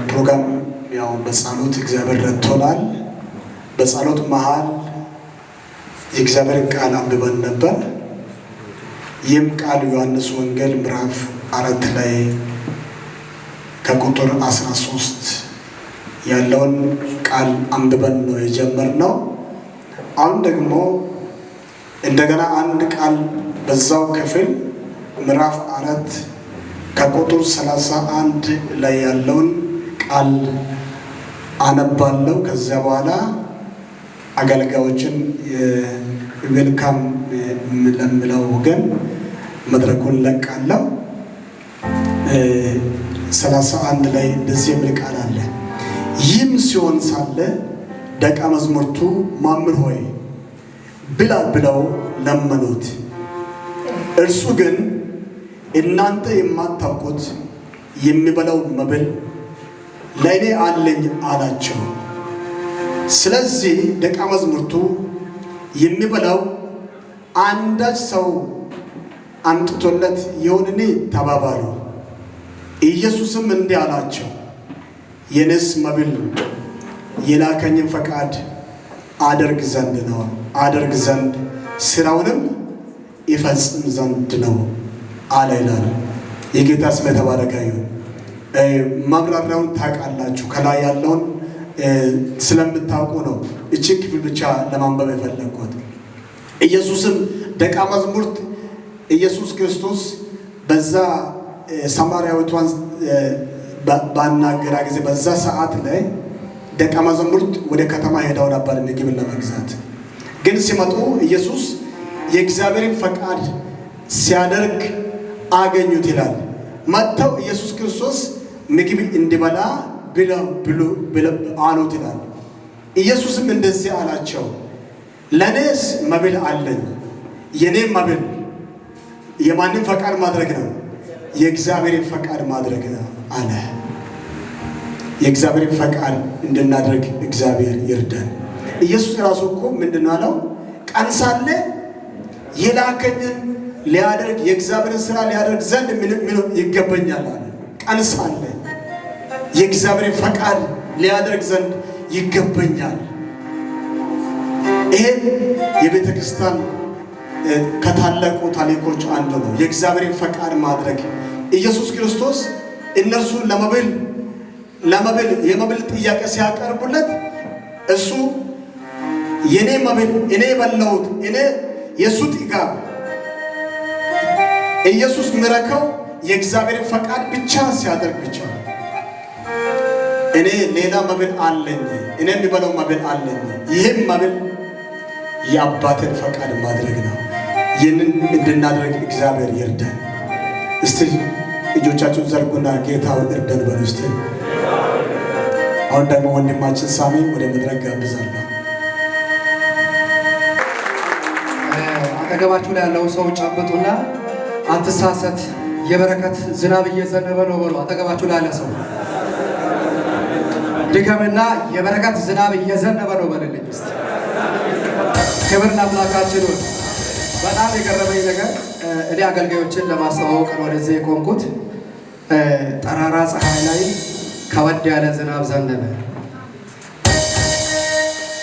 ፕሮግራም ያው በጸሎት እግዚአብሔር ረድቶናል። በጸሎት መሃል የእግዚአብሔርን ቃል አንብበን ነበር። ይህም ቃል ዮሐንስ ወንጌል ምዕራፍ 4 ላይ ከቁጥር 13 ያለውን ቃል አንብበን ነው የጀመርነው። አሁን ደግሞ እንደገና አንድ ቃል በዛው ክፍል ምዕራፍ 4 ከቁጥር 31 ላይ ያለውን ቃል አነባለሁ። ከዚያ በኋላ አገልጋዮችን welcome ለሚለው ወገን መድረኩን ለቃለሁ። 31 ላይ እንደዚህ የሚል ቃል አለ። ይህም ሲሆን ሳለ ደቀ መዛሙርቱ መምህር ሆይ ብላ ብለው ለመኑት። እርሱ ግን እናንተ የማታውቁት የሚበላው መብል ለእኔ አለኝ አላቸው። ስለዚህ ደቀ መዛሙርቱ የሚበላው አንዳች ሰው አምጥቶለት ይሆንን ተባባሉ። ኢየሱስም እንዲህ አላቸው፣ የኔስ መብል የላከኝን ፈቃድ አደርግ ዘንድ ነው አደርግ ዘንድ ስራውንም ይፈጽም ዘንድ ነው አለ ይላል። የጌታ ስም የተባረከ ይሁን። ማብራሪያውን ታውቃላችሁ፣ ከላይ ያለውን ስለምታውቁ ነው እችን ክፍል ብቻ ለማንበብ የፈለግኩት። ኢየሱስም ደቀ መዛሙርት ኢየሱስ ክርስቶስ በዛ ሰማርያዊቷን ባናገራ ጊዜ በዛ ሰዓት ላይ ደቀ መዛሙርት ወደ ከተማ ሄደው ነበር ምግብን ለመግዛት። ግን ሲመጡ ኢየሱስ የእግዚአብሔርን ፈቃድ ሲያደርግ አገኙት ይላል። መጥተው ኢየሱስ ክርስቶስ ምግብ እንዲበላ ብለው አሉት ይላል። ኢየሱስም እንደዚህ አላቸው፣ ለእኔስ መብል አለኝ። የኔም መብል የማንም ፈቃድ ማድረግ ነው? የእግዚአብሔርን ፈቃድ ማድረግ ነው አለ። የእግዚአብሔርን ፈቃድ እንድናደርግ እግዚአብሔር ይርዳን። ኢየሱስ ራሱ እኮ ምንድን ነው አለው? ቀን ሳለ የላከኝን ሊያደርግ የእግዚአብሔርን ስራ ሊያደርግ ዘንድ ምን ይገባኛል አለ። ቀን ሳለ የእግዚአብሔርን ፈቃድ ሊያደርግ ዘንድ ይገባኛል። ይሄ የቤተ ክርስቲያን ከታላቁ ታሪኮች አንዱ ነው። የእግዚአብሔርን ፈቃድ ማድረግ። ኢየሱስ ክርስቶስ እነርሱ ለመብል የመብል ጥያቄ ሲያቀርቡለት እሱ የኔ መብል እኔ የበላሁት እኔ የእሱ ጥጋብ ኢየሱስ ምረከው የእግዚአብሔርን ፈቃድ ብቻ ሲያደርግ ብቻ። እኔ ሌላ መብል አለኝ፣ እኔ የሚበላው መብል አለኝ። ይህም መብል የአባትን ፈቃድ ማድረግ ነው። ይህንን እንድናደርግ እግዚአብሔር ይርዳን። እስቲ እጆቻችሁን ዘርጉና ጌታ እርዳን በሉ እስቲ። አሁን ደግሞ ወንድማችን ሳሚ ወደ መድረክ ጋብዛለሁ። አጠገባችሁ ላይ ያለው ሰው ጨብጡና አትሳሰት፣ የበረከት ዝናብ እየዘነበ ነው በሉ። አጠገባችሁ ላይ ያለ ሰው ድገምና የበረከት ዝናብ እየዘነበ ነው በልልኝ እስቲ። ክብር ለአምላካችን ይሁን። በጣም የገረመኝ ነገር እኔ አገልጋዮችን ለማስተዋወቅ ነው ወደዚህ የቆምኩት። ጠራራ ፀሐይ ላይ ከበድ ያለ ዝናብ ዘነበ።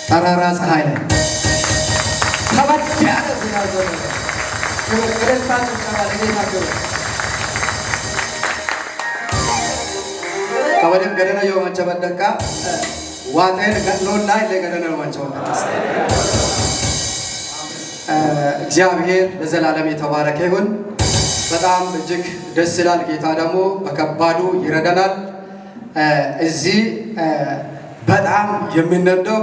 ጠራራ ፀሐይ ላይ ከበድ ያለ ዝናብ ዘነበ። ክብር፣ እልልታ፣ ጭብጨባ ለጌታ ክብር። ከወደም ገደነ የሆመቸ በደካ ዋጤን ገድሎና ኢለ ገደነ የሆመቸ በደካ። እግዚአብሔር ለዘላለም የተባረከ ይሁን። በጣም እጅግ ደስ ይላል። ጌታ ደግሞ በከባዱ ይረዳናል። እዚህ በጣም የምንወደው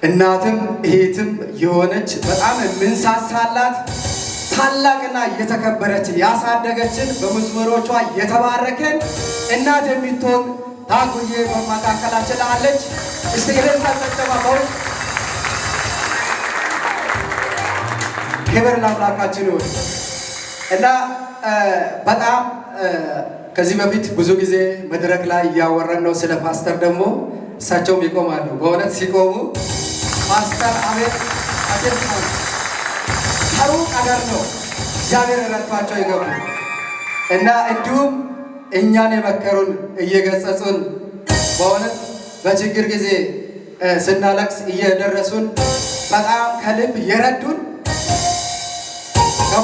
እናትም እህትም የሆነች በጣም የምንሳሳላት ታላቅና የተከበረች ያሳደገችን በመዝሙሮቿ የተባረከን እናት የምትሆን ታጉዬ በመካከላችን አለች። እስቲ እልልታ ጭብጨባ። ክብር ለአምላካችን ይሁን። እና በጣም ከዚህ በፊት ብዙ ጊዜ መድረክ ላይ እያወራን ነው ስለ ፓስተር። ደግሞ እሳቸውም ይቆማሉ። በእውነት ሲቆሙ ፓስተር አቤት አቤት፣ ከሩቅ አገር ነው እግዚአብሔር ረድቷቸው ይገቡ እና እንዲሁም እኛን የመከሩን እየገሰጹን፣ በእውነት በችግር ጊዜ ስናለቅስ እየደረሱን፣ በጣም ከልብ የረዱን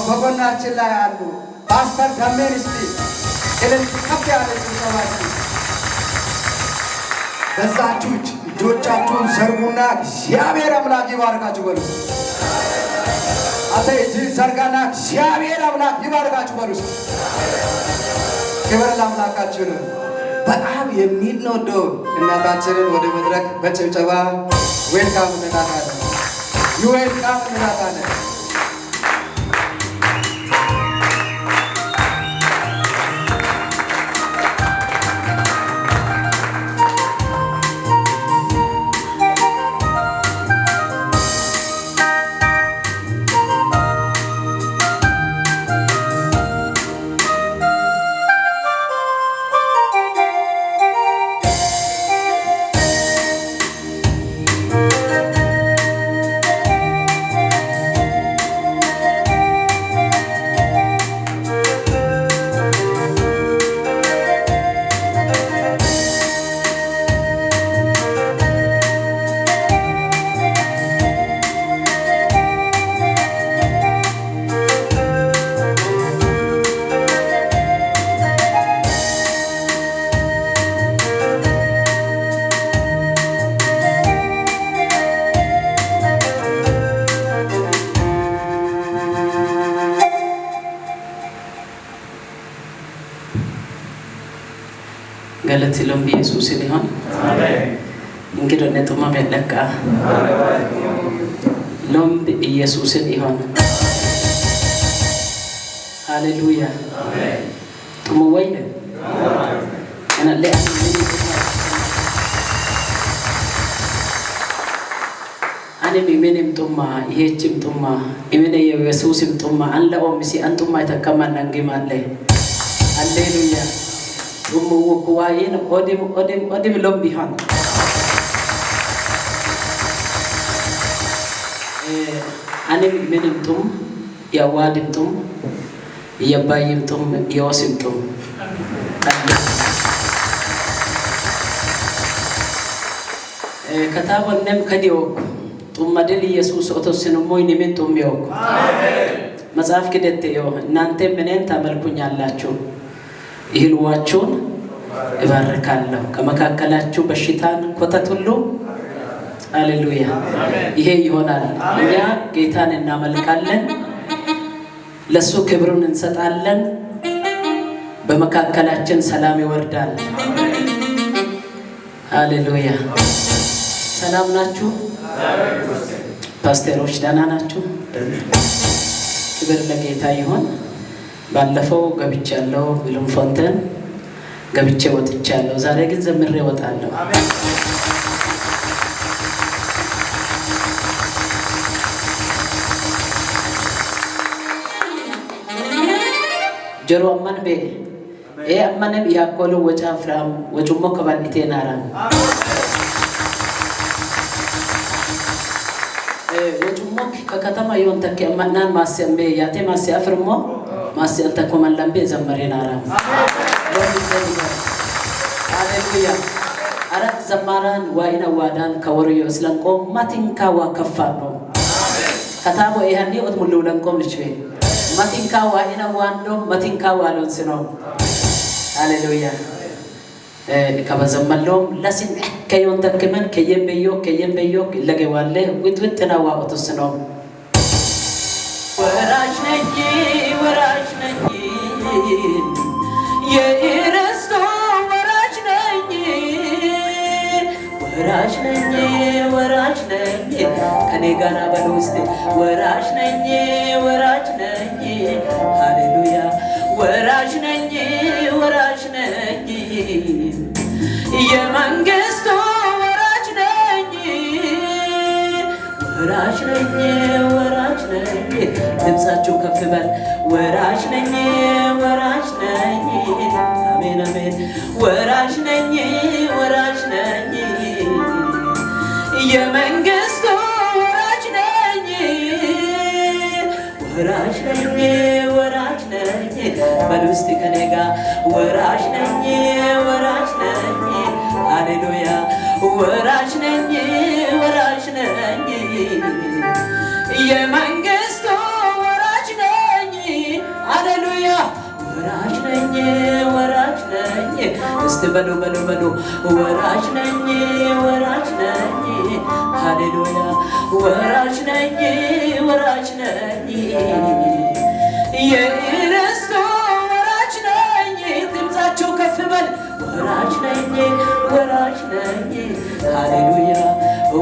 በጎናችን ላይ አሉ። ፓስተር ዳሜን እስቲ እልል ከፍ ያለ ጭብጨባ እስቲ። በዛችሁ እጅ እጆቻችሁን ዘርጉና እግዚአብሔር አምላክ ይባርካችሁ በሉ። አንተ እጅ ዘርጋና እግዚአብሔር አምላክ ይባርካችሁ በሉ። ክብር ለአምላካችን። በጣም የሚንወደው እናታችንን ወደ መድረክ በጭብጨባ welcome እንላታለን። Welcome እንላታለን። Galati lombi Yesuusin ይሆን። እንግዲህ ነጡማ መለካ ሎምብ ኢየሱስን ይሆን። ሃሌሉያ ጥሙ ወይ አንም ኢሜንም ጡማ ይሄችም ጡማ ኢሜነ የሱስም ጡማ አንለኦም ሲ አንጡማ የተከማናንግማለ። ሃሌሉያ። ጡሙ ወኩዋይን ኦዲም ኦዲም ኦዲም ሎም ቢሆን አንም ኢሜንም ጡም የአዋድም ጡም የባይም ጡም የወስም ጡም ከታቦንም ከዲወኩ ጡመድል ኢየሱስ ኦቶስንሞይ ንምን ጡም ይወኩ መጽሐፍ ክደት ዮ እናንተም እኔን ታመልኩኛላችሁ፣ እህልዋችሁን እባርካለሁ፣ ከመካከላችሁ በሽታን ኮተት ሁሉ። ሃሌሉያ። ይሄ ይሆናል። እኛ ጌታን እናመልካለን፣ ለሱ ክብሩን እንሰጣለን። በመካከላችን ሰላም ይወርዳል። ሃሌሉያ። ሰላም ናችሁ? ፓስተሮች ደህና ናችሁ? ክብር ለጌታ ይሁን። ባለፈው ገብቻለሁ፣ ብሉምፎንቴን ገብቼ ወጥቻለሁ። ዛሬ ግን ዘምሬ እወጣለሁ። ጀሮ አማን ቤ ኤ አማንም ያኮሎ ወጫ ፍራም ወጩሞ ከባልቴ ናራ ወጩሞ ከከተማ ይሆን ተከ አማናን ማስያሜ ያቴ ማስያ ፍርሞ ማስያ ተኮመን ለምቤ ዘመሬ ናራ። ሃሌሉያ። አራት ዘማራን ዋይና ዋዳን ከወርዮ እስለንቆ ማቲንካ ዋ ከፋ ነው ከታቦ ይሄኒ ኦት ሙሉ ለንቆም ልችቤ ማቲንካ ዋይና ዋንዶ ማቲንካ ዋሎንስ ነው። ሃሌሉያ። ከበዘመሎም ለሲን ከዮን ተክመን ከየምበዮ ከየምበዮ ለገዋለ ውጥውጥና ዋ ኦቶስ ነው። ወራሽ ነኝ፣ ወራሽ ነኝ፣ የኢርስቱ ወራሽ ነኝ፣ ወራሽ ነኝ፣ ወራሽ ነኝ። ከኔ ጋር በሉ እስቲ። ወራሽ ነኝ፣ ወራሽ ነኝ። ሃሌሉያ። ወራሽ ነኝ፣ ወራሽ ነኝ፣ የመንግስቱ ወራሽ ነኝ፣ ወራሽ ነኝ፣ ወራሽ ነኝ። ድምፃችሁ ከፍ በል። ወራሽ ነኝ፣ ወራሽ ነኝ። አሜን አሜን። ወራሽ ነኝ፣ ወራሽ ነኝ፣ የመንግስቱ ወራሽ ነኝ፣ ወራሽ ነኝ፣ ወራሽ ነኝ። በሉ እስቲ ከኔ ጋር ወራሽ ነኝ፣ ወራሽ ነኝ፣ ሃሌሉያ ወራሽ ነኝ፣ ወራሽ ነኝ፣ የመንግስቱ ወራሽ ነኝ፣ ሃሌሉያ ወራሽ ነኝ፣ ወራሽ ነኝ። እስቲ በሉ በሉ በሉ ወራሽ ነኝ፣ ወራሽ ነኝ፣ ሃሌሉያ ወራሽ ነኝ፣ ወራሽ ነኝ፣ የርስቱ ወራሽ ነኝ። ድምፃቸው ከፍ በል ወራሽ ነኝ፣ ወራሽ ነኝ፣ ሃሌሉያ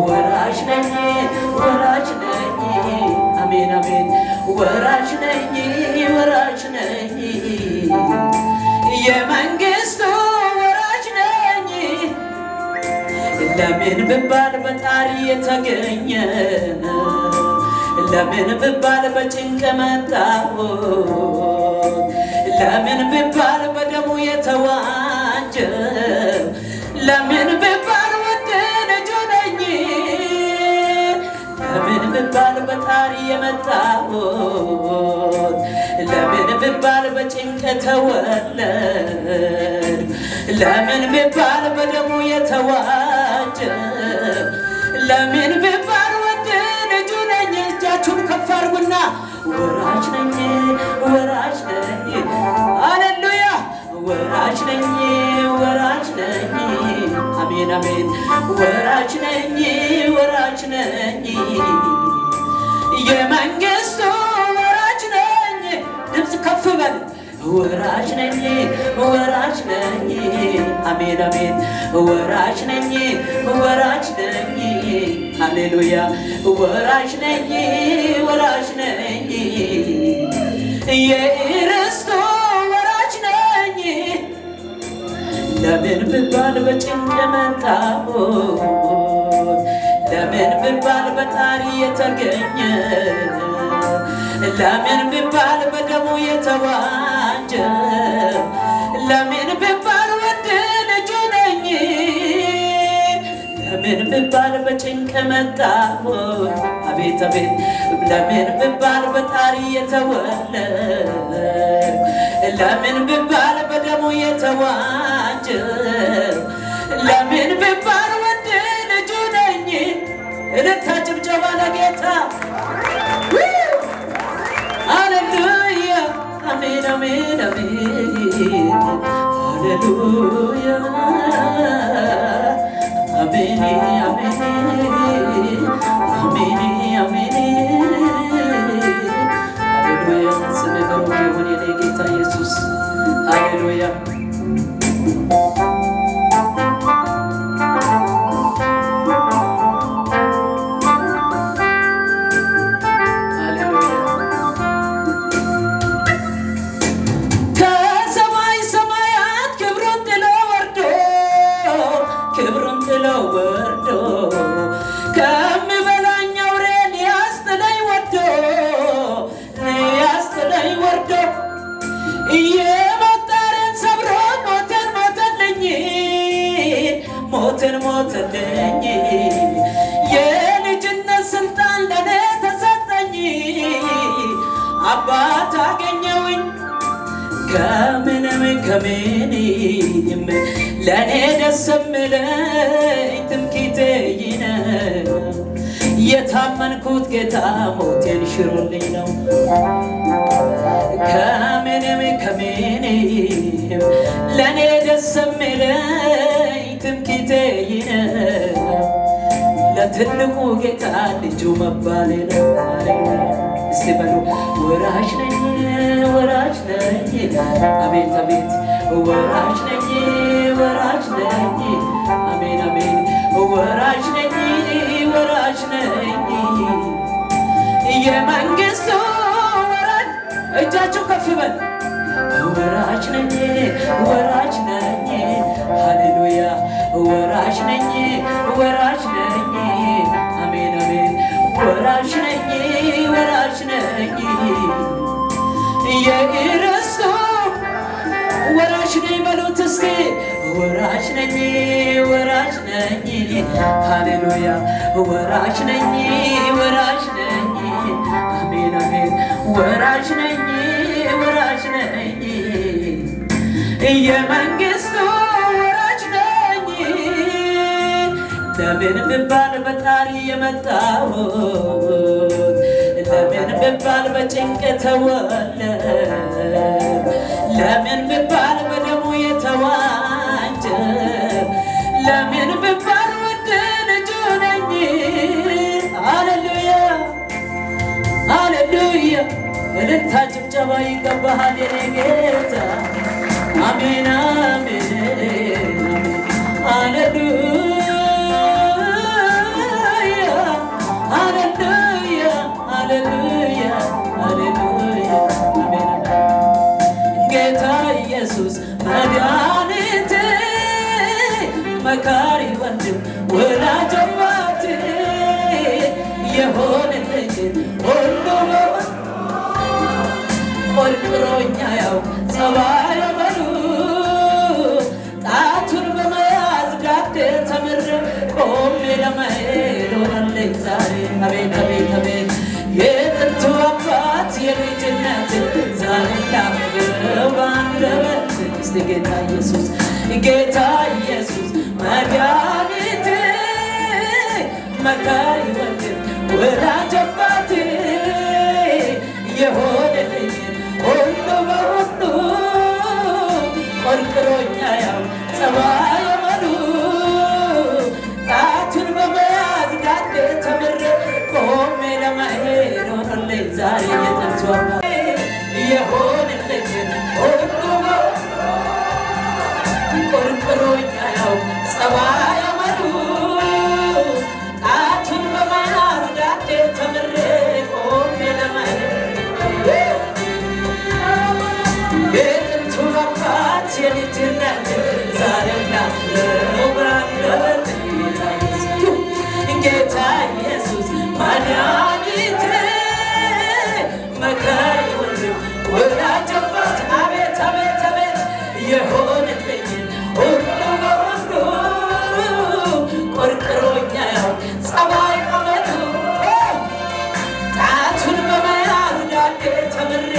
ወራሽ ነኝ፣ ወራሽ ነኝ፣ አሜን አሜን ወራሽ ነኝ፣ ወራሽ ነኝ፣ የመንግስቱ ወራሽ ነኝ። ለምን ብባል በጣሪ የተገኘ፣ ለምን ብባል በጭንቅ መጣሁ፣ ለምን ብባል በደሙ የተዋጀ፣ ለምን ብባል ውድ ልጁ ነኝ፣ ለምን ብባል በጣሪ የመጣሁት፣ ለምን ብባል በጭንቅ ተወለድ፣ ለምን ብባል በደሙ የተዋጀ፣ ለምን ብባል ውድ ልጁ ነኝ። እጃችሁን ከፍ አድርጉና ወራሽ ነኝ፣ ወራሽ ነኝ፣ ሃሌሉያ ወራሽ ነኝ፣ ወራሽ ነኝ፣ አሜን አሜን ወራሽ ነኝ፣ ወራሽ ነኝ፣ የመንግስቱ ወራሽ ነኝ። ድምፅ ከፍ በል ወራሽ ነኝ፣ ወራሽ ነኝ፣ አሜን አሜን ወራሽ ነኝ፣ ወራሽ ነኝ፣ ሃሌሉያ ወራሽ ነኝ፣ ወራሽ ነኝ፣ የርስቱ ወራሽ ነኝ። ለምን ብባል በጭንቅ መጣሁት፣ ለምን ብባል በጣሪ የተገኘ፣ ለምን ብባል በደሙ የተዋጀ፣ ለምን ብባል ውድ ልጁ ነኝ፣ ለምን ብባል በጭንቅ መጣሁት፣ አቤት አቤት ለምን ብባል በጣሪ የተወለድኩ፣ ለምን ብባል በደሙ የተዋጀ፣ ለምን ብባል ውድ ልጁ ነኝ። እልልታ ጭብጨባ ለጌታ። ሃሌሉያ አሜን አሜን አሜን ሃሌሉያ አሜን አሜን አሜን አሜን ሃሌሉያ። ስምህ ብሩክ ይሁን የኔ ጌታ ኢየሱስ። ሃሌሉያ። ሃሌሉያ። ከሰማይ ሰማያት ክብሩን ጥሎ ወርዶ፣ ክብሩን ጥሎ ወርዶ፣ ከሚበላኝ አውሬ ሊያስጥለኝ ወዶ፣ ሊያስጥለኝ ወርዶ፣ የሞት ጣርን ሰብሮ ሞትን ሞተልኝ፣ ሞትን ሞተልኝ፣ የልጅነት ስልጣን ለኔ ተሰጠኝ፣ አባት አገኘውኝ። ከምንም ከምንም ለእኔ ደስ የሚለኝ ትምክህቴ ይህ ነው። የታመንኩት ጌታ ሞቴን ሽሮልኝ ነው። ከምንም ከምንም ለእኔ ደስ የሚለኝ ትምክህቴ ይህ ነው። ለትልቁ ጌታ ልጁ መባሌ ነው። እስቲ በሉ ወራሽ ነኝ፣ ወራሽ ነኝ፣ አቤት አቤት ወራሽ ነኝ፣ ወራሽ ነኝ፣ አሜን አሜን ወራሽ ነኝ፣ ወራሽ ነኝ፣ የመንግስቱ ወራሽ። እጃችሁ ከፍ በል ወራሽ ነኝ፣ ወራሽ ነኝ፣ ሃሌሉያ ወራሽ ነኝ፣ ወራሽ ነኝ፣ አሜን አሜን ወራሽ ነኝ፣ ወራሽ ነኝ፣ የርስቱ ወራሽ ነኝ በሉት እስቲ ወራሽ ነኝ፣ ወራሽ ነኝ፣ ሃሌሉያ ወራሽ ነኝ፣ ወራሽ ነኝ፣ አሜን አሜን ወራሽ ነኝ፣ ወራሽ ነኝ። የመንግስቱ ወራሽ ነኝ። ለምን ብባል በጣሪ የመጣሁት፣ ለምን ብባል በጭንቅ ተወለድ፣ ለምን ብባል በደሙ የተዋጀ፣ ለምን ብባል ውድ ልጁ ነኝ። ሃሌሉያ፣ ሃሌሉያ! እልልታ ጭብጨባ ይገባሃል የኔ ጌታ። አሜን፣ አሜን፣ አሜን። ሃሌሉያ፣ ሃሌሉያ፣ ሃሌሉያ፣ ሃሌሉያ። አሜን። ጌታ ኢየሱስ መድኃኒቴ፣ መካሪ ወንድም፣ ወላጅ አባቴ፣ የሆነልኝ ሁሉ ቆርቅሮኛ ያው ጸባይ በሉ ጣቱን በመያዝ ዳዴ ተምሬ ቆሜ ለመሄድ ሆነልኝ ዛሬ። አቤት፣ አቤት፣ አቤት! የጥንቱ አባት የልጅነት ዛሬ ላክብረው ባንደበት። እስቲ ጌታ ኢየሱስ፣ ጌታ ኢየሱስ መድኃኒቴ፣ መካሪ ወንድም፣ ወላጅ አባቴ፣ የሆነልኝ ሁሉ በሁሉ ቆርቅሮኛ ያው ጸባይ በሉ ጣቱን በመያዝ ዳዴ ተምሬ ቆሜ ለመሄድ ሆኖልኝ ዛሬ። የጥንቱ አባት የሆነልኝ ሁሉ ቆርቅሮኛ ያው ጸባይ በሉ ጣቱን በመያዝ ዳዴ ተምሬ ቆሜ ለመሄድ፣ የጥንቱ አባት የልጅነት ዛሬም ላለው ባንደበት። ጌታ ኢየሱስ መድኃኒቴ፣ መካሪ ወንድም፣ ወላጅ አባት፣ አቤት፣ አቤት፣ አቤት! የሆነልኝ ሁሉ በሁሉ ቆርቅሮኛ ያው ጸባይ አመቱ ጣቱን በመያዝ ዳዴ ተምሬ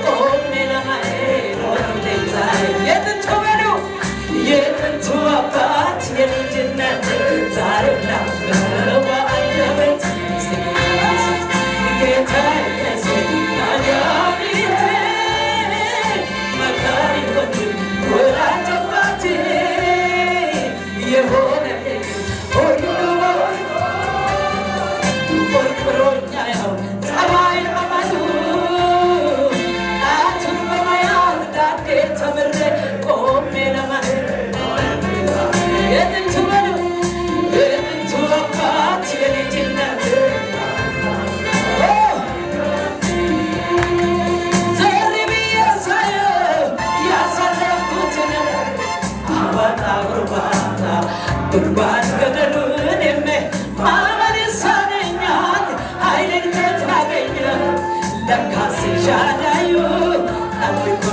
ቆሜ ለመሄድ ሆኖልኝ ዛሬ። የጥንቱ በሉ የጥንቱ አባት የልጅነት ዛሬ ላክብረው በአንደበት። ጌታ ኢየሱስ መድኃኒቴ፣ መካሪ ወንድም፣ ወላጅ አባቴ፣ የሆነልኝ ሁሉ ቆርቅሮኛ ያው ጸባይ አመሉ ጣቱን በመያዝ ዳዴ ተምሬ ቆሜ ለመሄድ። የጥንቱ በሉ የጥንቱ አባት የልጅነት። ዞር ብዬ ሳየው ያሳለፍኩትን አባጣ ጎርባጣ ጉድጓድ ገደሉን ማመን ይሳነኛል። ኃይልን ከየት ላገኘ? ለካስ ሻዳዩ ጠብቆ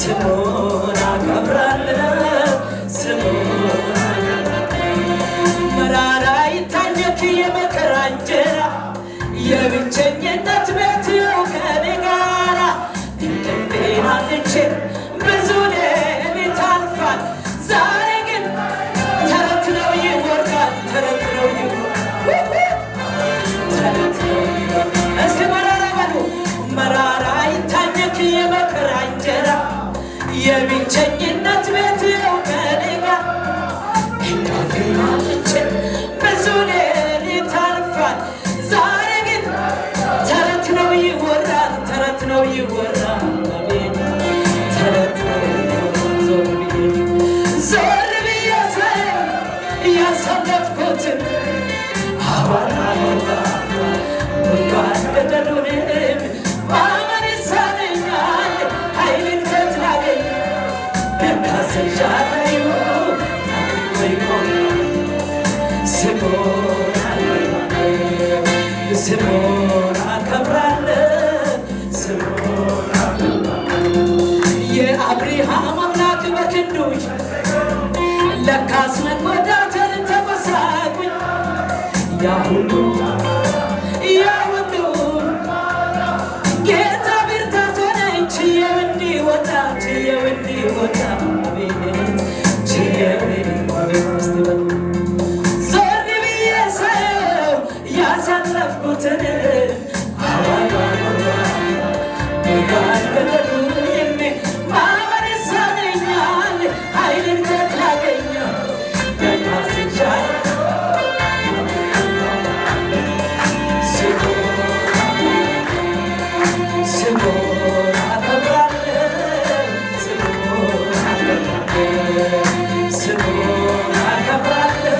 ስሙን አከብራለሁ፣ ስሙን። መራራ ይታኘክ የመከራ እንጀራ፣ የብቸኝነት ቤት ከኔ ጋራ፣ እንቅልፌን አጥቼ ብዙ ሌሊት አልፏል። ዛሬ ግን ተረት ነው ይወራል፣ ተረት ነው ይወራል፣ ተረት ነው ይወራል። እስቲ መራራ በሉ። መራራ ይታኘክ የመከራ እንጀራ፣ የብቸኝነት ቤት ከኔ ጋር፣ እንቅልፌን አጥቼ ብዙ ሌሊት አልፏል። ዛሬ ግን ተረት ነው ይወራል፣ ተረት ነው ይወራል፣ አቤት ተረት ነው ይወራል። ዞር ብዬ ዞር ብዬ ሳየው ያሳለፍኩትን አባጣ ጎርባጣ ጉድጓድ ገደሉንም ማመን ይሳነኛል። ኃይልን ከየት ላገኝ? ለካስ ኤልሻዳዩ ጠብቆኝ ስሙን ስሙን አከብራለሁ፣ ስሙን። የአብርሃም አምላክ በክንዱ ለካስ መጎዳትን ተበሳቁኝ። ያ ሁሉ ያ ሁሉ ጌታ ችየው እንዲወጣ አቤት ችየው አቤት እስቲ በሉ ዞር ብዬ ሳየው ያሳለፍኩትን ማመን ይሳነኛል ኃይልን ከት ላገኘው ለካስ ይቻላል ስሙን አከብራለሁ ስሙን አከብራለሁ ስሙን አከብራለሁ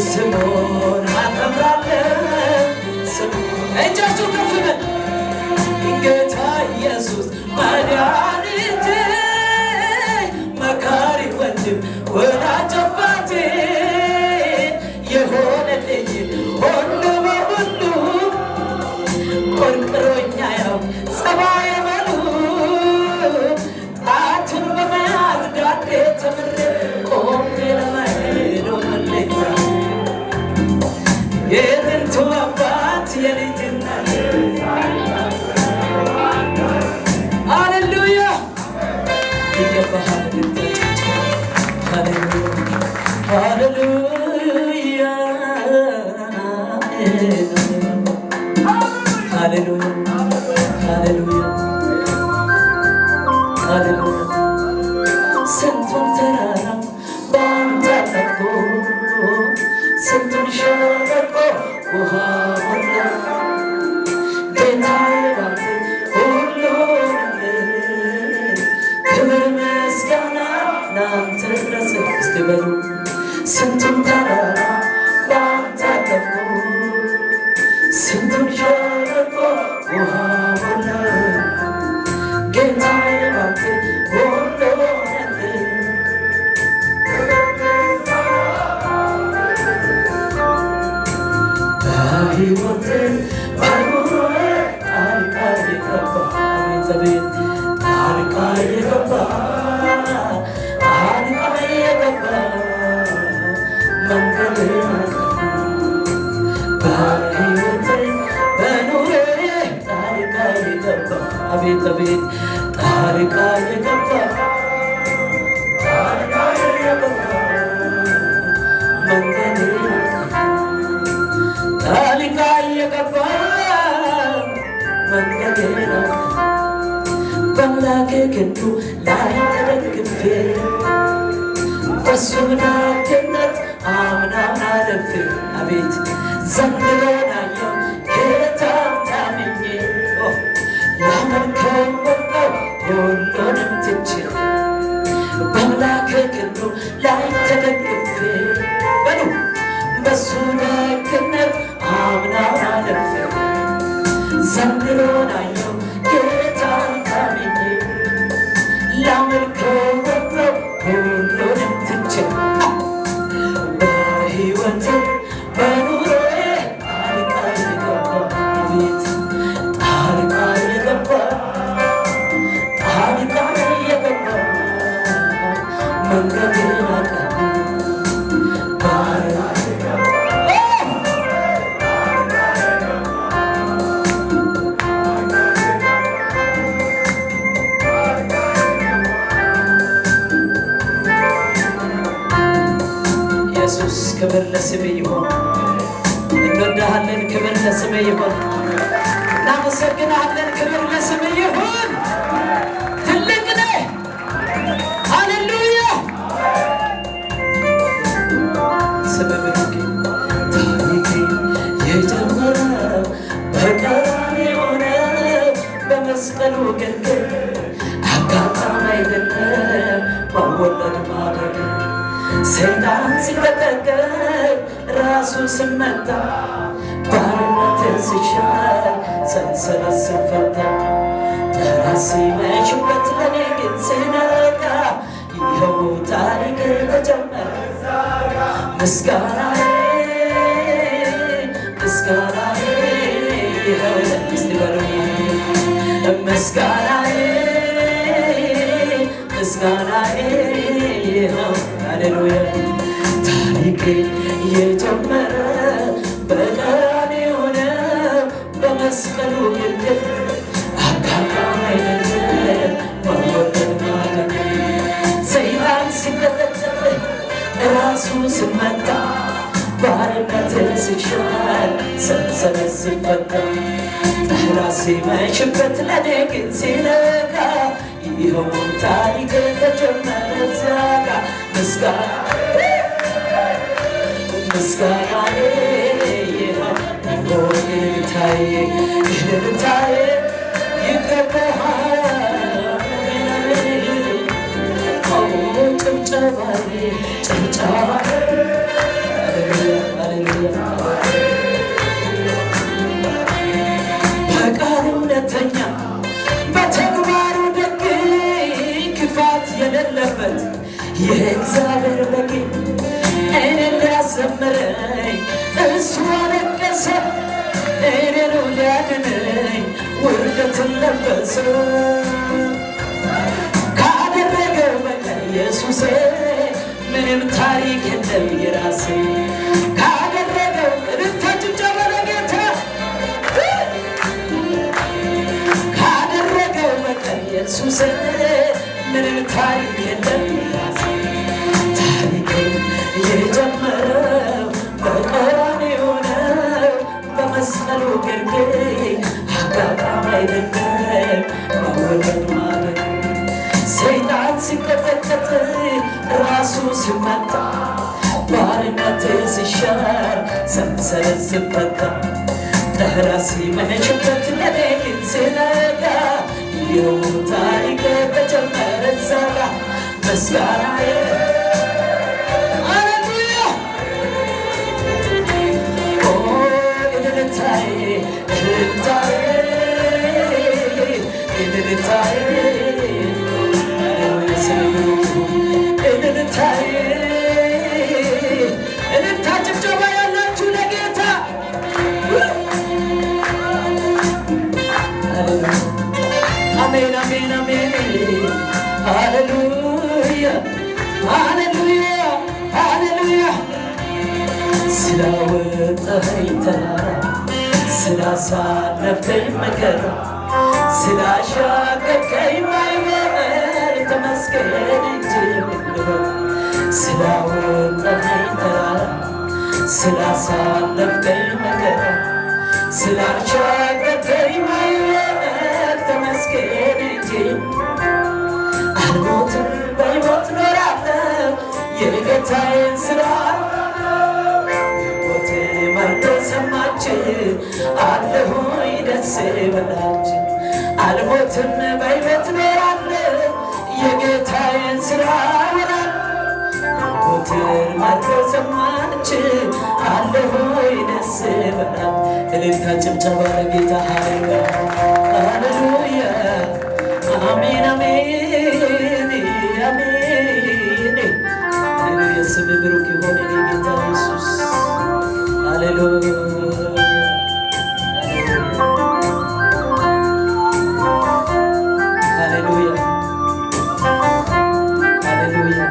ስሙን አከብራለሁ ስሙን እጃችሁ ከፍ በል ጌታ ኢየሱስ መድኃኒቴ መካሪ ወንድም ወዳጅ አባቴ የሆነልኝ ሁሉ በሁሉ ቆርቅሮኛ ያው ጸባየ በሉ ጣቱን በመያዝ ዳዴ ተምሬ ቆሜ ለመሄድ ሆነልኝ የጥንቱ አባት የልጅነት ሃሌሉያ ይገባሃል። ሃሌሉያ ሃሌሉያ ሃሌሉያ ሃሌሉያ ስንቱን ተራራ ባንተ አለፍኩ ስንቱን ሸለቆ ውሃ ሞላ ጌታዬ ባንተ ሁሉ ሆነልኝ። ክብር ምስጋና ላንተ ይድረስ። እስቲ በሉ ስንቱን ተራራ ባንተ አለፍኩ ስንቱን ሸለቆ ውሃ ሞላ ጌታዬ ባንተ ሁሉ ሆነልኝ። በሕይወቴ በኑሮዬ ጣልቃ የገባ አቤት አቤት ጣልቃ የገባ ጣልቃ የገባ መንገዴን አቀና። በሕይወቴ በኑሮዬ ጣልቃ የገባ አቤት አቤት ጣልቃ የገባ ጣልቃ የገባ መንገዴን አቀና። ጣልቃ የገባ መንገዴን አቀና። በአምላኬ ክንዱ ላይ ተደግፌ በሱ ደግነት አምናን አልፌ አቤት ዘንድሮን አየሁ ጌታን ታምኜ ላመልከው ወጣሁ ሁሉንም ትቼ በአምላኬ ክንዱ ላይ ተደግፌ በሉ በሱ ደግነት አምናን አልፌ ዘንድሮን አየሁ ጌታን ታምኜ ላመልከው ወጣሁ ሁሉንም ትቼ በሕይወቴ በኑሮዬ ጣልቃ የገባ አቤት ጣልቃ የገባ ጣልቃ የገባ መንገዴን አቀና። ኢየሱስ ክብር ለስምህ ይሁን። እንወድሃለን። ክብር ለስምህ ይሁን። እናመሰግንሃለን። ክብር ለስምህ ይሁን። ትልቅ ነህ። ሃሌሉያ ስምህ ብሩክ። ታሪኬ የጀመረው በቀራንዮ ነው፣ በመስቀሉ ግርጌ አጋጣሚ አይደለም መወለድ ማደግ ሰይጣን ሲቀጠቀጥ ራሱ ስመታ ባርነትን ሲሻር ሰንሰለት ሲፈታ ጠላት ሲመሽበት ለኔ ግን ሲነጋ ይኸው ታሪክ ተጀመረ። ምስጋናዬ ምስጋናዬ ይኸው እስቲ በሉ ምስጋናዬ ምስጋናዬ ይኸው ሃሌሉያ ታሪኬ የጀመረ በቀራንዮ ነው በመስቀሉ ግርጌ ሲፈታ ጠላት ሲመሽበት ለኔ ግን ሲነጋ ይኸው ታሪክ ተጀመረ እዚያ ጋ ምስጋና ምስጋናዬ ይኸው እልልታዬ እልልታዬ ይገባሃል ጭብጨባዬ ጭብጨባዬ ሃሌሉያ በቃሉ እውነተኛ በተግባሩ ደግ ክፋት የሌለበት የእግዚአብሔር በግ እኔን ሊያዘምረኝ እሱ አለቀሰ፣ እኔኑ ሊያድነኝ ውርደትን ለበሰ። ካደረገው በቀር ኢየሱሴ ምንም ታሪክ የለም የራሴ። ካደረገው እልልታ ጭብጨባ ለጌታ። ካደረገው በቀር ኢየሱሴ ምንም ታሪክ የለም የራሴ። ታሪኬ የጀመረው በቀራንዮ ነው፣ በመስቀሉ ግርጌ። አጋጣሚ አይደለም መወለድ ማለት። ሰይጣን ሲቀጠቀጥ ራሱ ሲመታ፣ ባርነት ሲሻር ሰንሰለት ሲፈታ፣ ጠላት ሲመሽበት ለኔ ግን ሲነጋ ይኸው ታሪክ ተጀመረ እዛ ጋ ምስጋናዬ ሃሌሉያ ኦ እልልታዬ እልልታዬ እልልታዬ እልልታዬ እልልታ ጭብጨባ ያላችሁ ለጌታ። አሜን አሜን አሜን ሃሌሉያ ሃሌሉያ ሃሌሉያ። ስላወጣኸኝ ተራራ፣ ስላሳለፍከኝ መከራ፣ ስላሻገርከኝ ማዕበል ተመስገን እንጂ ምን ልበል? ስላወጣኸኝ ተራራ፣ ስላሳለፍከኝ መከራ፣ ስላሻገርከኝ ማዕበል ተመስገን እንጂ። አልሞትም፣ በሕይወት እኖራለሁ፣ የጌታዬን ስራ። ሞት መርዶ ሰማች፣ አለሁኝ ደስ ይበላችሁ። አልሞትም፣ በሕይወት እኖራለሁ፣ የጌታዬን ስራ አወራለሁ። ሞትን መርዶ ሰማች፣ አለሁኝ ደስ ይበላችሁ። እልልታ ጭብጨባ ለጌታ። ሃሌሉያ ሃሌሉያ አሜን አሜን አሜን ሃሌሉያ። ስምህ ብሩክ ይሁን የኔ ጌታ ኢየሱስ። ሃሌሉያ ሃሌሉያ ሃሌሉያ።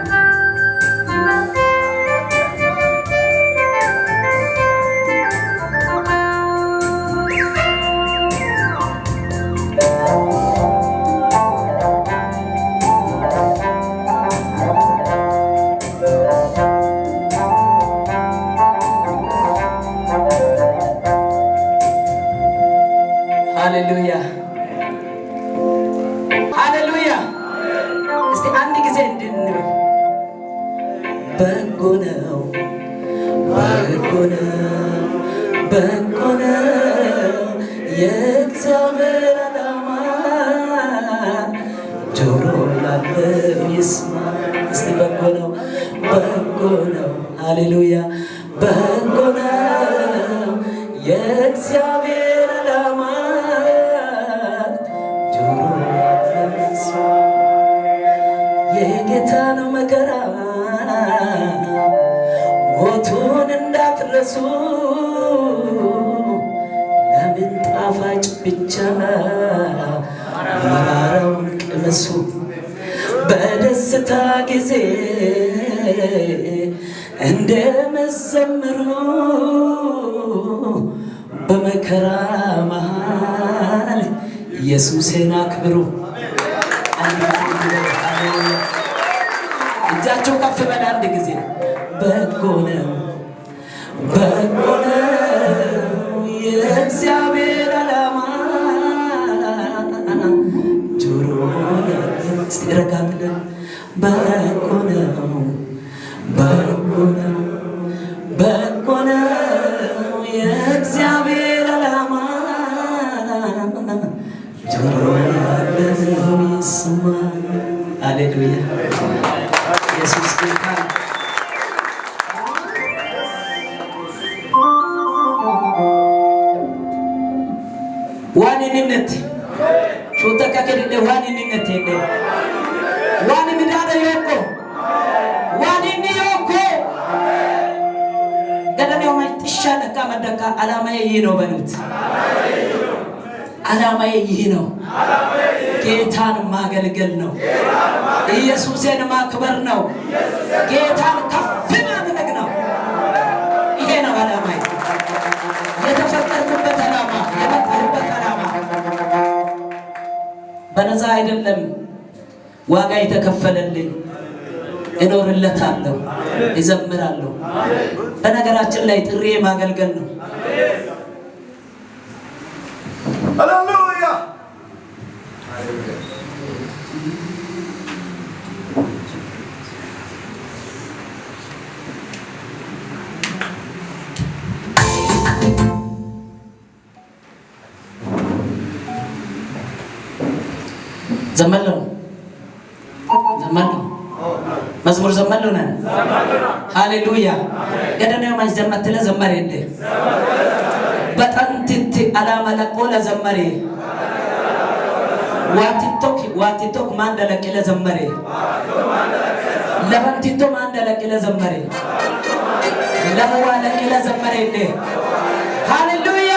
ሃሌሉያ ሃሌሉያ። እስቲ አንድ ጊዜ እንድንበል። በጎ ነው፣ በጎ ነው፣ በጎ ነው የእግዚአብሔር ዓላማ። ጆሮ ያለው ይስማ። እስቲ በጎ ነው፣ በጎ ነው። ሃሌሉያ። በጎ ነው የእግዚአብሔር ዓላማ። ጆሮ ያለው ይስማ። የጌታ ነው መከራ፣ ሞቱን እንዳትረሱ። ለምን ጣፋጭ ብቻ መራራውን ቅመሱ። በደስታ ጊዜ እንደመዘምሩ በመከራ መሃል ኢየሱስን አክብሩ። አንድ ጊዜ እንበል፣ ሃሌሉያ። እጃቸው ከፍ በል አንድ ጊዜ። በጎ ነው፣ በጎ ነው። የእግዚአብሔር ዓላማ ጆሮ እስቲ ረጋ ብለን በጎ ነው በጎ ነው በጎ ነው የእግዚአብሔር ዓላማ ጆሮ ያለው ይስማ። ሃሌሉያ ኢየሱስ ጌታ ነው። Waan inni ሹተካ ከድነ waan inni nette waan midaada yokko waan inni yokko ገደኔው ማይጥሻ ለካ መደካ ዓላማዬ ይህ ነው በሉት። ዓላማዬ ይህ ነው። ጌታን ማገልገል ነው። ኢየሱሴን ማክበር ነው። ጌታን ከፍ ማድረግ ነው። ይሄ ነው ዓላማዬ። የተፈጠርኩበት ዓላማ፣ የመጣሁበት ዓላማ በነፃ አይደለም። ዋጋ የተከፈለልኝ እኖርለታለሁ፣ እዘምራለሁ። በነገራችን ላይ ጥሪዬ ማገልገል ነው። ሃሌሉያ። ዘመለው ዘመለው መዝሙር ዘመለው ነን። ሃሌሉያ ገደኔው ማች ዘመትለ ዘመሬ እንደ በጠንትት አላማ ለቆ ለዘመሬ ዋቲቶክ ዋቲቶክ ማን ደለቅ ለዘመሬ ለበንቲቶ ማን ደለቅ ለዘመሬ ለህዋ ለቅ ለዘመሬ እንደ ሃሌሉያ።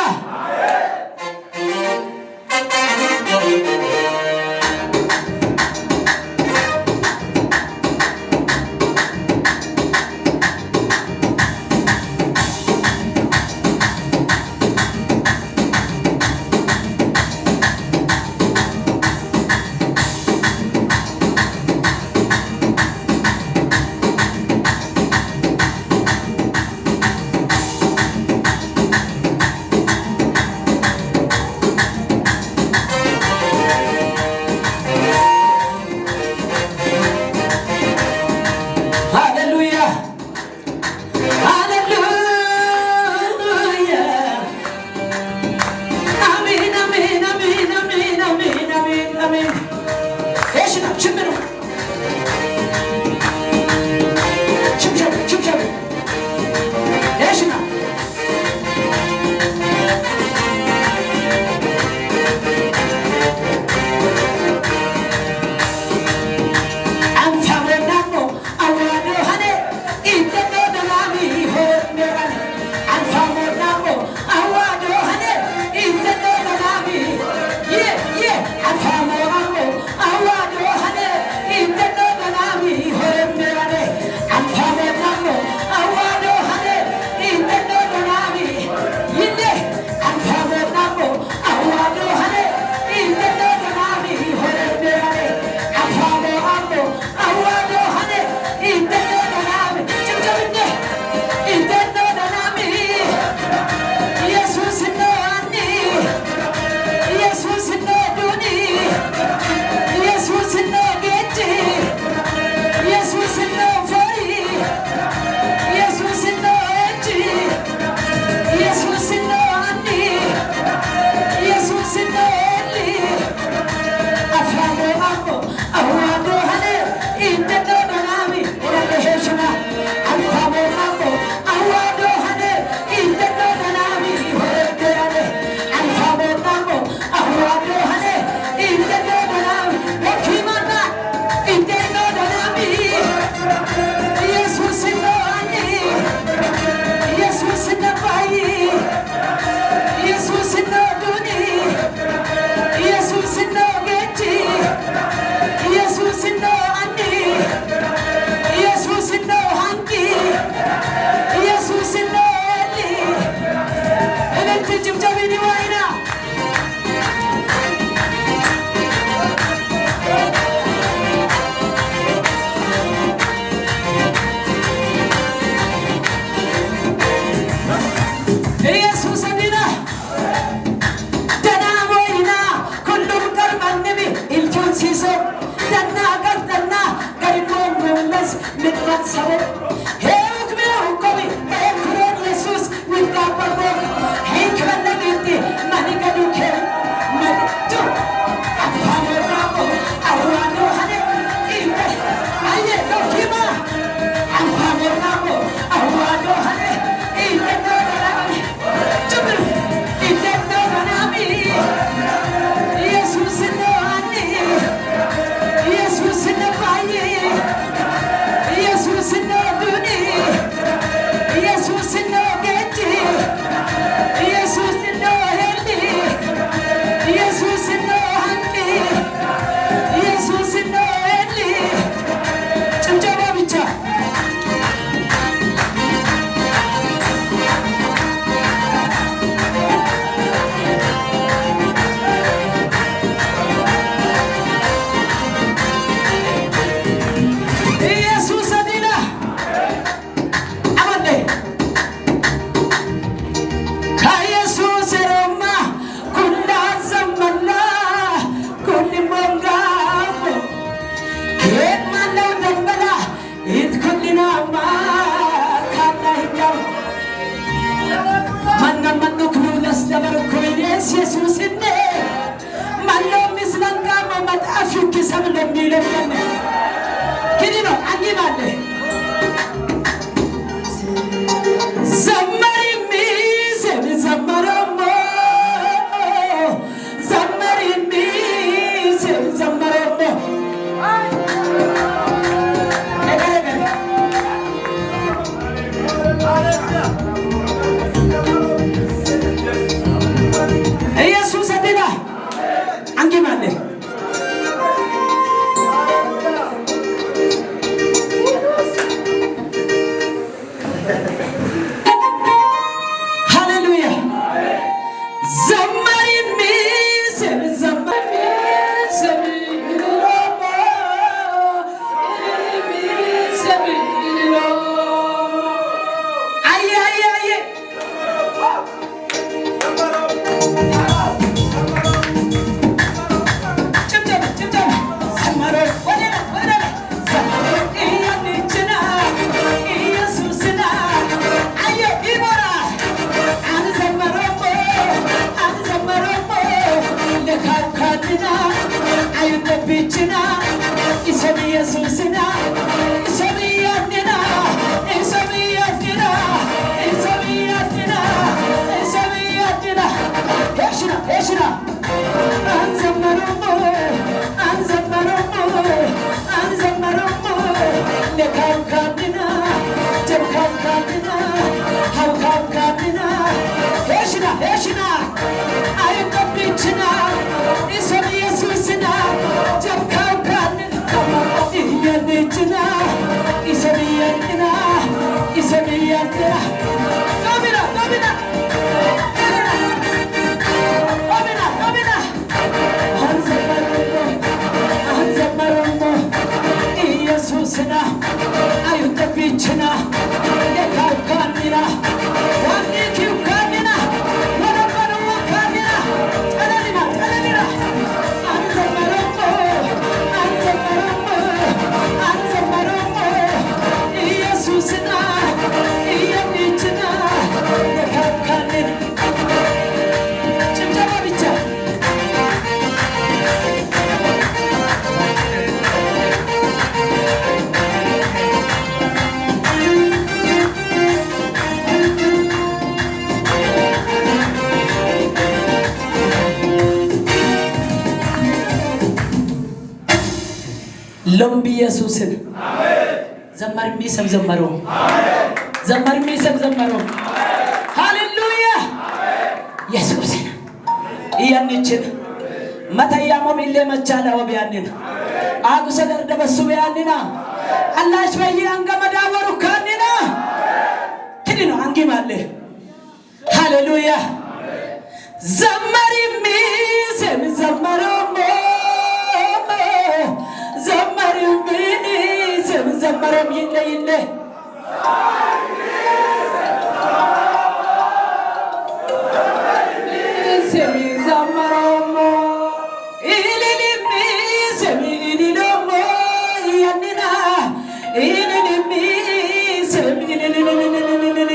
ሰብ ለሚለምን ክዲኖ አንጊባለ ዘመሪሚ ሰብ ዘመረሞ ዘመሪሚ ሰብ ዘመረሞ ኢየሱስ አዲና አንጊባለ ሃሌሉያ ዘመሪሚ ሰብ ዘመሪ ሰብ አየ አየ አየ ጭብጨባ ጭብጨባ ዘመረ ወደ ላይ ወደ ላይ ዘመረ እያንችና ኢየሱስና አየ ይሞራ አንዘመረሞ አንዘመረሞ ለካካድና አይጠብችና ኢሰብ ኢየሱስና ኢሰብ ያንና ኢሰብ ያንና ኢሰብ ያንና ኢሰብ ያንና ሄሽና ሄሽና አንዘመረሞ አንዘመረሞ አንዘመረሞ ለካካድና ጀብካካድና ሀብካካድና ሄሽና ሄሽና አይጠብችና ኢሰብ ኢየሱስና ጀብካካድና እያንችና ኢሰብ ያንና ኢሰብ ያንና ዶሚና ዶሚና ዶሚና ዶሚና አንዘመረሞ አንዘመረሞ ኢየሱስና አይጠብችና ለካውካኒና ዋኒኪውካኒና ወለበንወካኒና ጠለሊና ጠለሊና አንዘመረሞ አንዘመረሞ አንዘመረሞ ኢየሱስና እየኒችና ለካውካኒና ጭብጨባ ብቻ ለምብ ኢየሱስን ዘመርሚ ሰብ ዘመሮ ዘመርሚ ሰብ ዘመሮ ሃሌሉያ ኢየሱስን እያንችን መተያሞም ኢሌ መቻላ ወቢያንን አጉሰ ደርደበሱ ቢያንና አላሽ በይ አንገመዳወሩ ካንና ክድኖ አንጊማለ ሃሌሉያ ዘመሪሚ ሰብ ዘመሮሞ ዘመሪሚ ሰብ ዘመሮም ይለ ይለ ሰብ ዘመሮሞ ኢሊሊሚ ሰብ ኢሊሎሞ ያንና ኢሊሊሚ ሰብ ኢሊሊሊሊሊሊ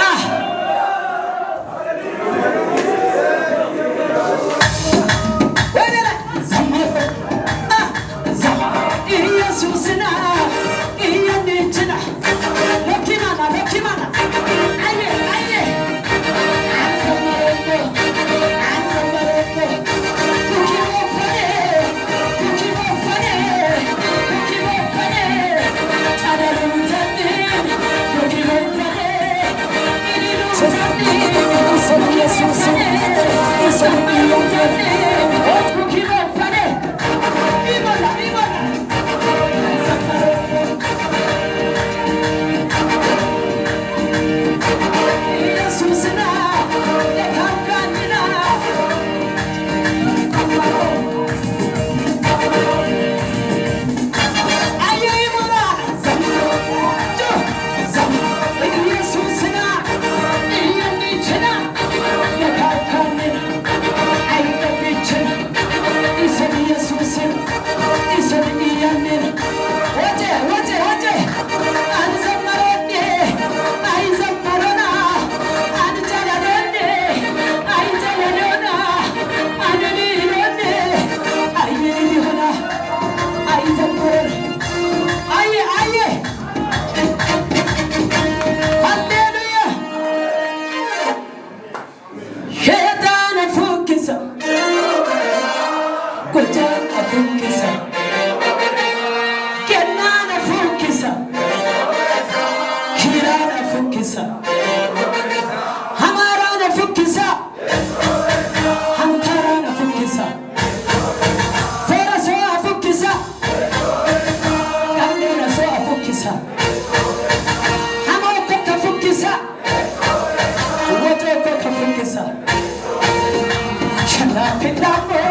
አህ ኢየሱስና እየንችና ለኪማና ለኪማና አየ አየ አንዘመረሞ አንዘመረሞ ኩኪሞፈኔ ኩኪሞፈኔ ኩኪሞፈኔ ጨደሩተኒ ኩኪሞፈኔ ኢሊሉተኒ ኩኪሞፈኔ ኢሞላ ኢሞላ ኢየሱስና የካውካኒና አየ ይሞራ ኢየሱስና እየንችና የካውካኒና አይጠብችና Gojaan afuukkisa, kennaan afuukkisa, kiiraan afuukkisa, hamaaraan afuukkisa, hankaaraan afuukkisa, feerasoo afuukkisa, kanneenasoo afuukkisa, hamookko kafuukkisa, wotookko kafuukkisa, shallaafindaammoo.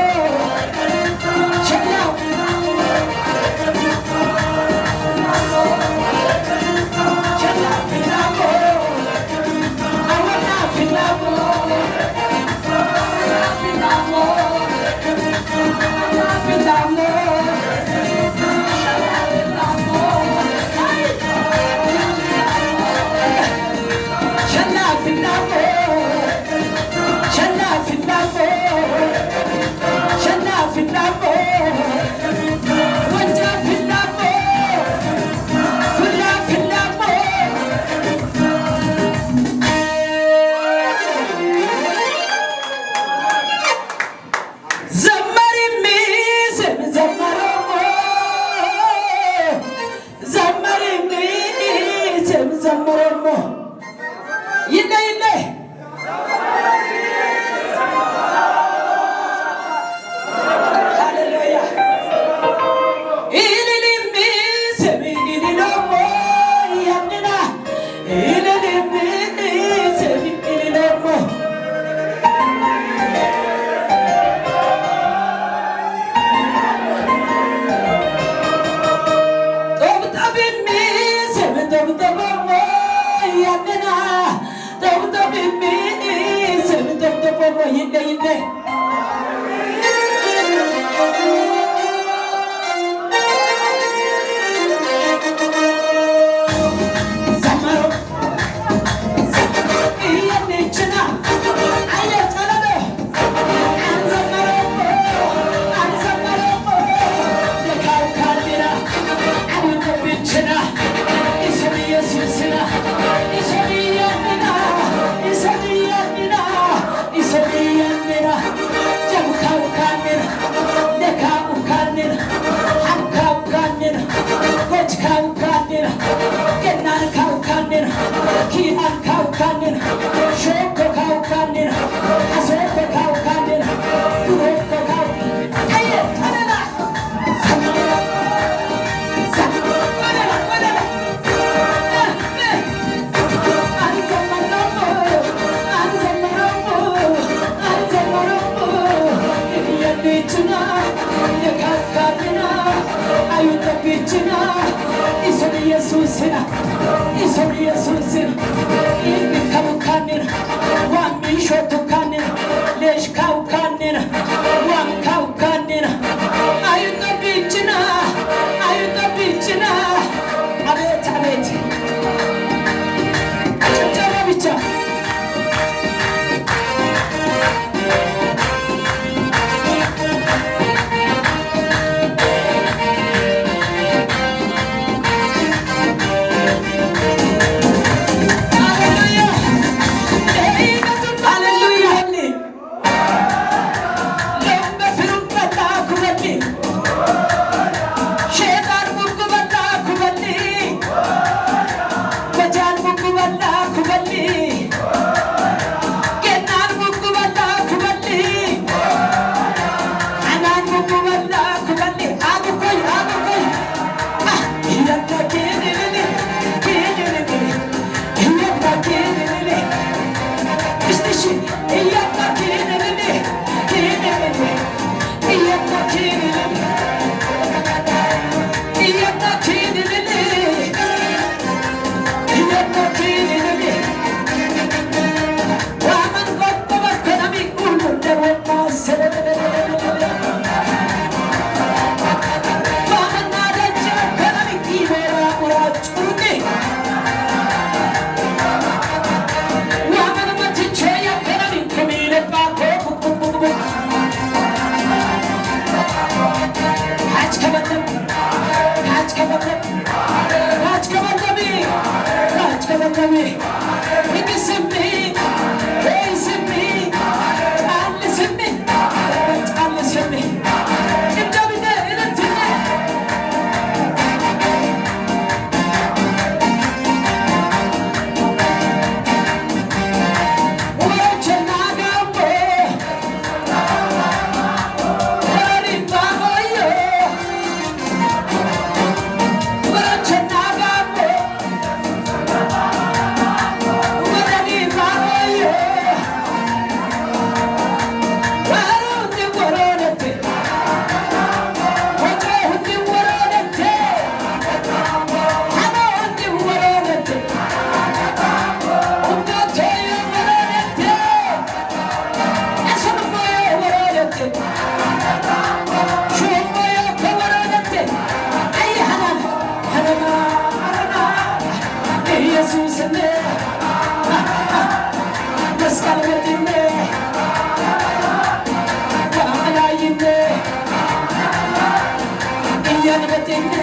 በትንዴ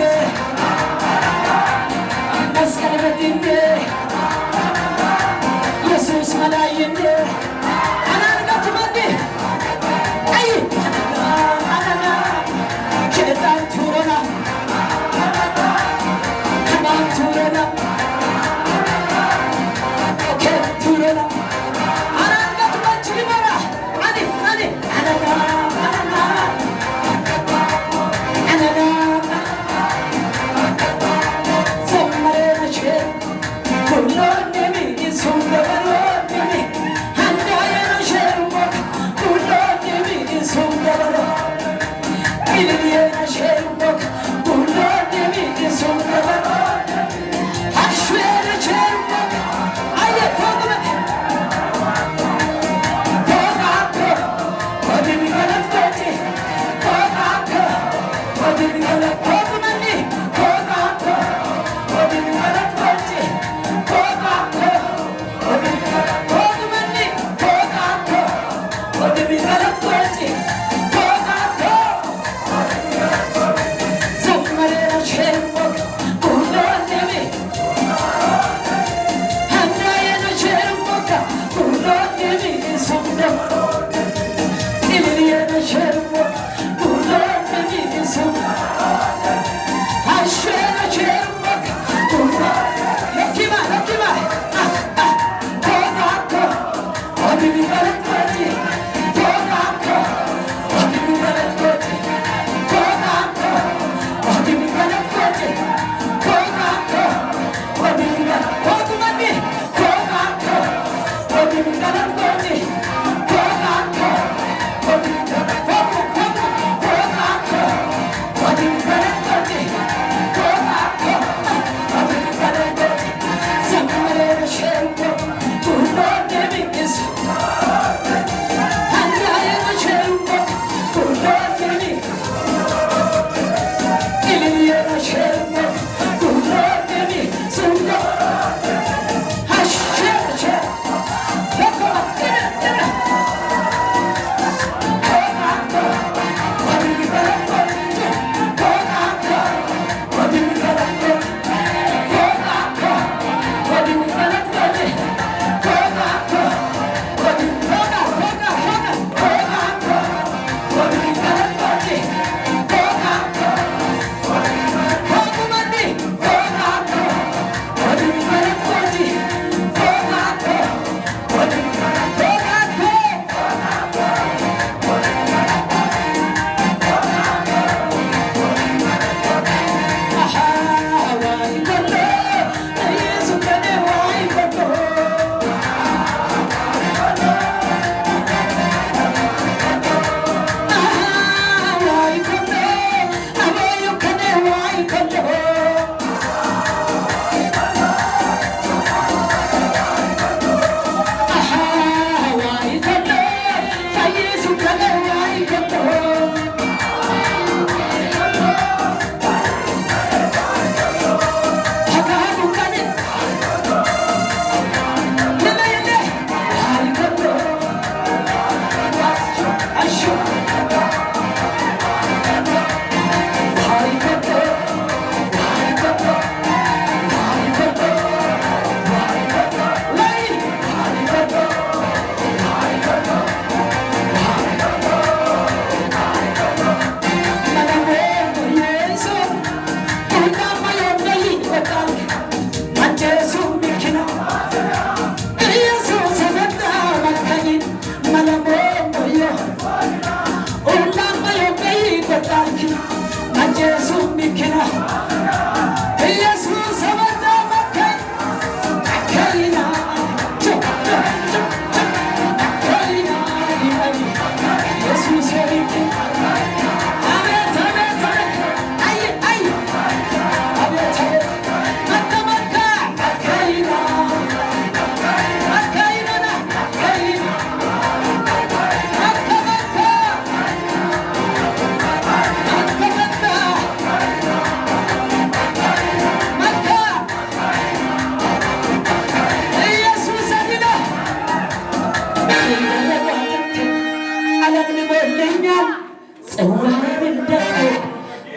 መስቀል በትንዴ ኢየሱስ መላይንዴ አናንጋት መዴ አይ አናና ሸጣን ቱረና ከማን ቱረና ቱረና አናንጋት መችሊመራ አኒ አኒ አናና አናና አናና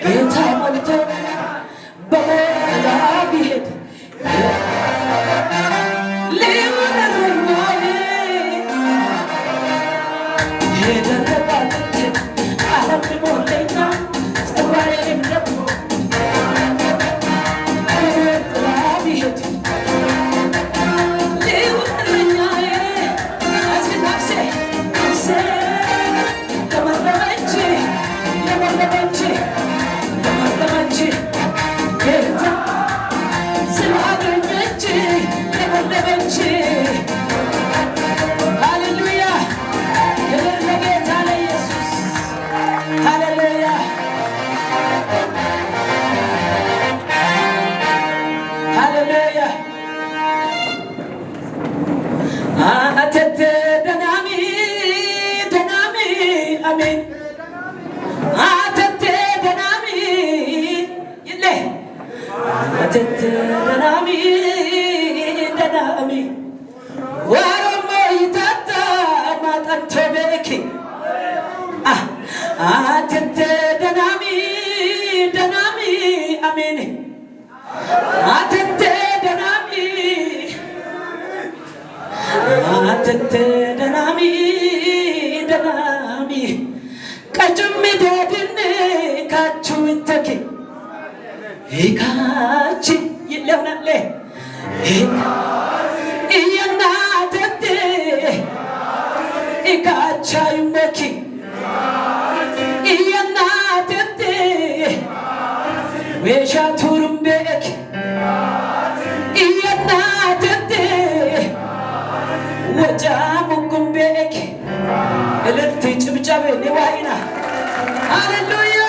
ጌታ ሞልቶ በሞላ ቢሄድ ሊሆን እረኛዬ የደረቀ አጥንቴን አለምልሞልኛል ጽዋዬንም ደግሞ በሞት ጥላ ቢሄድ ሊሆን እረኛዬ እዚህ ነፍሴ ነፍሴ ለመለመች ለመለመች ለመለመች ጌታ ስላገኘች ለመለመች። ሃሌሉያ፣ ክብር ለጌታ ለኢየሱስ። ሃሌሉያ፣ ሃሌሉያ። አተተ ደናሚ ደናሚ አሜን። አተተ ደናሚ ይለ አተተ ደናሚ ደናሚ ዋሮሞ ይታታ ማጠንቶ ቤኪ አተተ ደናሚ ደናሚ አሜን። አተተ ደናሚ አተተ ደናሚ ደናሚ ቀጭሚ ደድን ካቹ ይተኪ ይካቺ ይለውናለ እየናተቴ ኢካቻ ዩመኪ እየናተቴ ዌሻ ቱሩምቤክ እየናተቴ ወጫ ሙጉምቤክ። እልልት ጭብጨቤ ኒዋይና ሃሌሉያ።